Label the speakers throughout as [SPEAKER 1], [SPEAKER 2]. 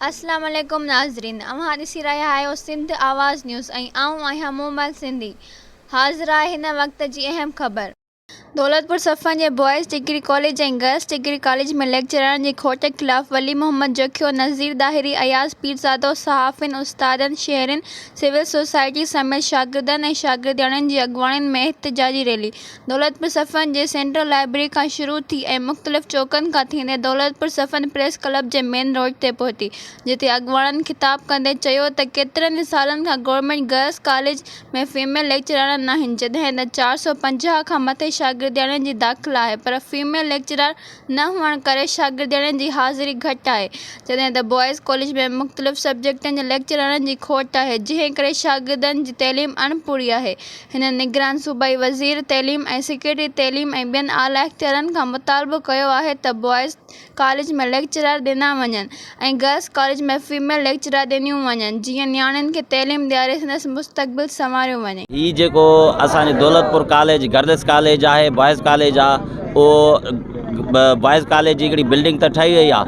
[SPEAKER 1] اسلام عليڪم ناظرين اوهان ڏسي رهيا آهيو سنڌ آواز نيوز ۽ آئون آهيان مومل سنڌي حاضر آهي هن وقت جي اهم خبر. دولتپور صفن جي boys degree college ۽ girls degree college ۾ ليڪچرارن جي کوٽ خلاف ولي محمد جوکيو، نذير ڏاهري، اياز پيرزادو، صحافين، استادن، شهرين، سول سوسائٽي سميت شاگردن ۽ شاگردياڻين جي اڳواڻين ۾ احتجاجي ريلي دولتپور صفن جي سينٽرل لائبرري کان شروع ٿي ۽ مختلف چوڪن کان ٿيندي دولتپور صفن پريس ڪلب جي مين روڊ تي پهتي جتي اڳواڻن خطاب ڪندي چيو ته ڪيترن ئي سالن کان گورنمينٽ گرلس ڪاليج ۾ فيميل ليڪچرارن ناهن جڏهن ته 450 کان مٿي شاگردياڻين جي داخلا آهي پر فيميل ليڪچرار نه هئڻ ڪري شاگردياڻين جي حاضري گهٽ آهي جڏهن ته بوائز ڪاليج ۾ مختلف سبجيڪٽن جي ليڪچرارن جي کوٽ آهي جنهن ڪري شاگردن جي تعليم اڻپوري آهي هنن نگران صوبائي وزير تعليم ۽ سيڪريٽري تعليم ۽ ٻين اعليٰ اختيارين کان مطالبو ڪيو آهي ته بوائز ڪاليج ۾ ليڪچرار ڏنا وڃن ۽ گرلس ڪاليج ۾ فيميل ليڪچرار ڏنيون وڃن جيئن نياڻين کي تعليم ڏياري سندس مستقبل سنواريو وڃي.
[SPEAKER 2] هي جيڪو اسان جي دولتپور ڪاليج گرلس ڪاليج آهي بوائز ڪاليج آ اهو بوائز ڪاليج جي هڪڙي بلڊنگ ته ٺهي وئي آ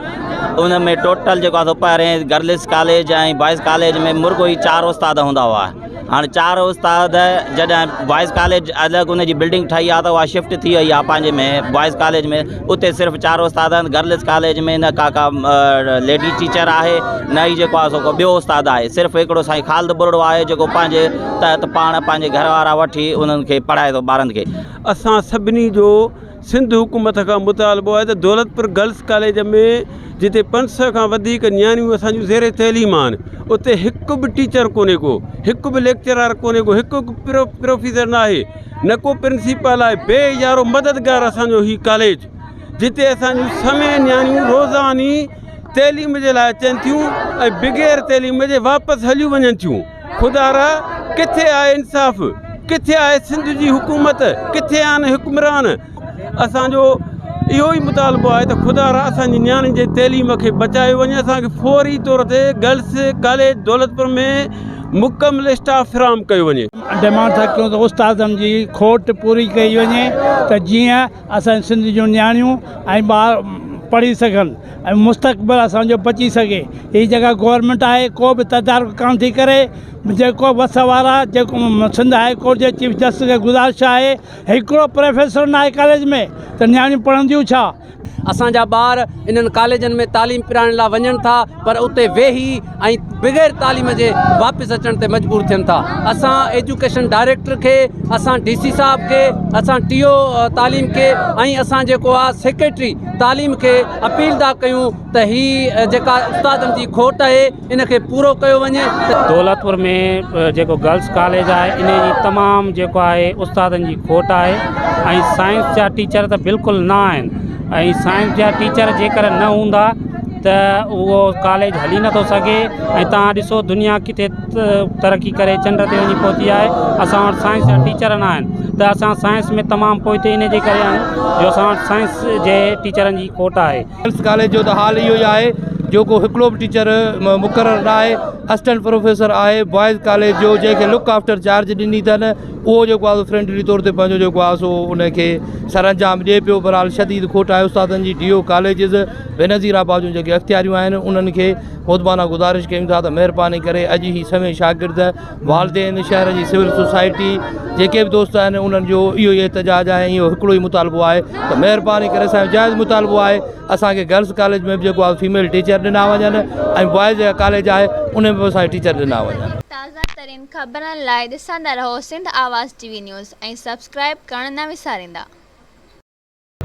[SPEAKER 2] ان ۾ ٽوٽل جيڪو آ سو پهرين گرلس ڪاليج ۽ بوائز ڪاليج ۾ مرڳو ئي چار استاد هوندا هئا هاڻي چار استاد جڏهن بوائز ڪاليج الڳ ان جي بلڊنگ ٺهي آ ته اها شفٽ ٿي وئي آ پنهنجي ۾ بوائز ڪاليج ۾ اتي صرف چار استاد آهن گرلز ڪاليج ۾ نه ڪا ڪا ليڊي ٽيچر آهي نه ئي جيڪو آ سو ڪو ٻيو استاد آهي صرف هڪڙو سائين خالد ٻرڙو آهي جيڪو پنهنجي تحت پاڻ پنهنجي گهر وارا وٺي انهن کي پڙهائي ٿو ٻارن کي.
[SPEAKER 3] اسان سڀني جو سنڌ حڪومت کان مطالبو آهي ته دولتپور گرلس ڪاليج ۾ جتي 500 کان وڌيڪ نياڻيون اسان جون زير تعليم آهن اتي هڪ به ٽيچر ڪونهي ڪو هڪ به ليڪچرار ڪونهي ڪو هڪ به پروفيسر نه آهي نه ڪو پرنسپال آهي بي يارو مددگار اسان جو هي ڪاليج جتي اسان جون سوين نياڻيون روزاني تعليم جي لاء اچن ٿيون ۽ بغير تعليم جي واپس هليون وڃن ٿيون خدارا ڪٿي آهي انصاف ڪٿي آهي سنڌ جي حڪومت ڪٿي آهن حڪمران اسان جو اهو ئي مطالبو آهي ته خدارا اسان جي نياڻين جي تعليم کي بچايو وڃي اسان کي فوري طور تي گرلس ڪاليج دولتپور ۾ مڪمل اسٽاف فراهم ڪيو وڃي.
[SPEAKER 4] ڊمانڊ ٿا ڪيون ته استادن جي کوٽ پوري ڪئي وڃي ته جيئن اسان جي سنڌ جون نياڻيون ۽ ٻار پڙهي سگهن ۽ مستقبل اسان جو بچي سگهي هي جيڪا گورنمينٽ آهي ڪو به تدارڪ ڪانه ٿي ڪري جيڪو وس وارا جيڪو سنڌ هاء ڪورٽ جي چيف جسٽس کي گذارش آهي هڪڙو پروفيسر ناهي ڪاليج ۾ ته نياڻيون پڙهنديون ڇا.
[SPEAKER 5] اسان جا ٻار انهن ڪاليجن ۾ تعليم پرائڻ لاء وڃن ٿا پر اتي ويهي ۽ بغير تعليم جي واپس اچڻ تي مجبور ٿين ٿا اسان ايجوڪيشن ڊائريڪٽر کي اسان ڊي سي صاحب کي اسان ٽي او تعليم کي ۽ اسان جيڪو آ سيڪريٽري تعليم کي اپيل ٿا ڪيون ته هي جيڪا استادن جي کوٽ آهي ان کي پورو ڪيو وڃي ته.
[SPEAKER 6] دولتپور ۾ جيڪو گرلس ڪاليج آهي ان جي تمام جيڪو آهي استادن جي کوٽ آهي ۽ سائنس جا ٽيچر ته بلڪل نه آهن ۽ سائنس جا ٽيچر جيڪر نه هوندا ته اهو ڪاليج هلي نٿو سگهي ۽ توهان ڏسو دنيا ڪٿي ترقي ڪري چنڊ تي وڃي پهتي آهي اسان وٽ سائنس جا ٽيچر نه آهن ته اسان سائنس ۾ تمام پوئتي ان جي ڪري آهيون جو اسان وٽ سائنس جي ٽيچرن جي کوٽ آهي.
[SPEAKER 7] گرلس ڪاليج جو ته حال اهو ئي آهي جو ڪو هڪڙو به ٽيچر مقرر نه آهي اسسٽنٽ پروفيسر آهي بوائز ڪاليج جو جنهن کي لڪ آفٽر چارج ڏني اٿن اهو جيڪو آهي سو فرينڊلي طور تي پنهنجو جيڪو آهي سو ان کي سرانجام ڏئي پيو بهرحال شديد کوٽ آهي استادن جي ڊي او ڪاليجز بينظير آباد جون جيڪي اختياريون آهن انهن کي مودبانه گذارش ڪيون ٿا ته مهرباني ڪري اڄ هي سوين شاگرد والدين، شهر جي سول سوسائٽي، جيڪي به دوست آهن انهن جو اهو ئي احتجاج آهي ۽ اهو هڪڙو ئي مطالبو آهي ته مهرباني ڪري اسان جو جائز مطالبو آهي اسان کي گرلس ڪاليج ۾ به جيڪو آهي فيميل ٽيچر ڏنا وڃن ۽ بوائز جيڪا ڪاليج آهي ان ۾ به اسان کي ٽيچر ڏنا وڃن.
[SPEAKER 1] تازه ترين خبرن لاء ڏسندا رهو Sindh Awaz T V news ۽ subscribe ڪرڻ نه وساريندا.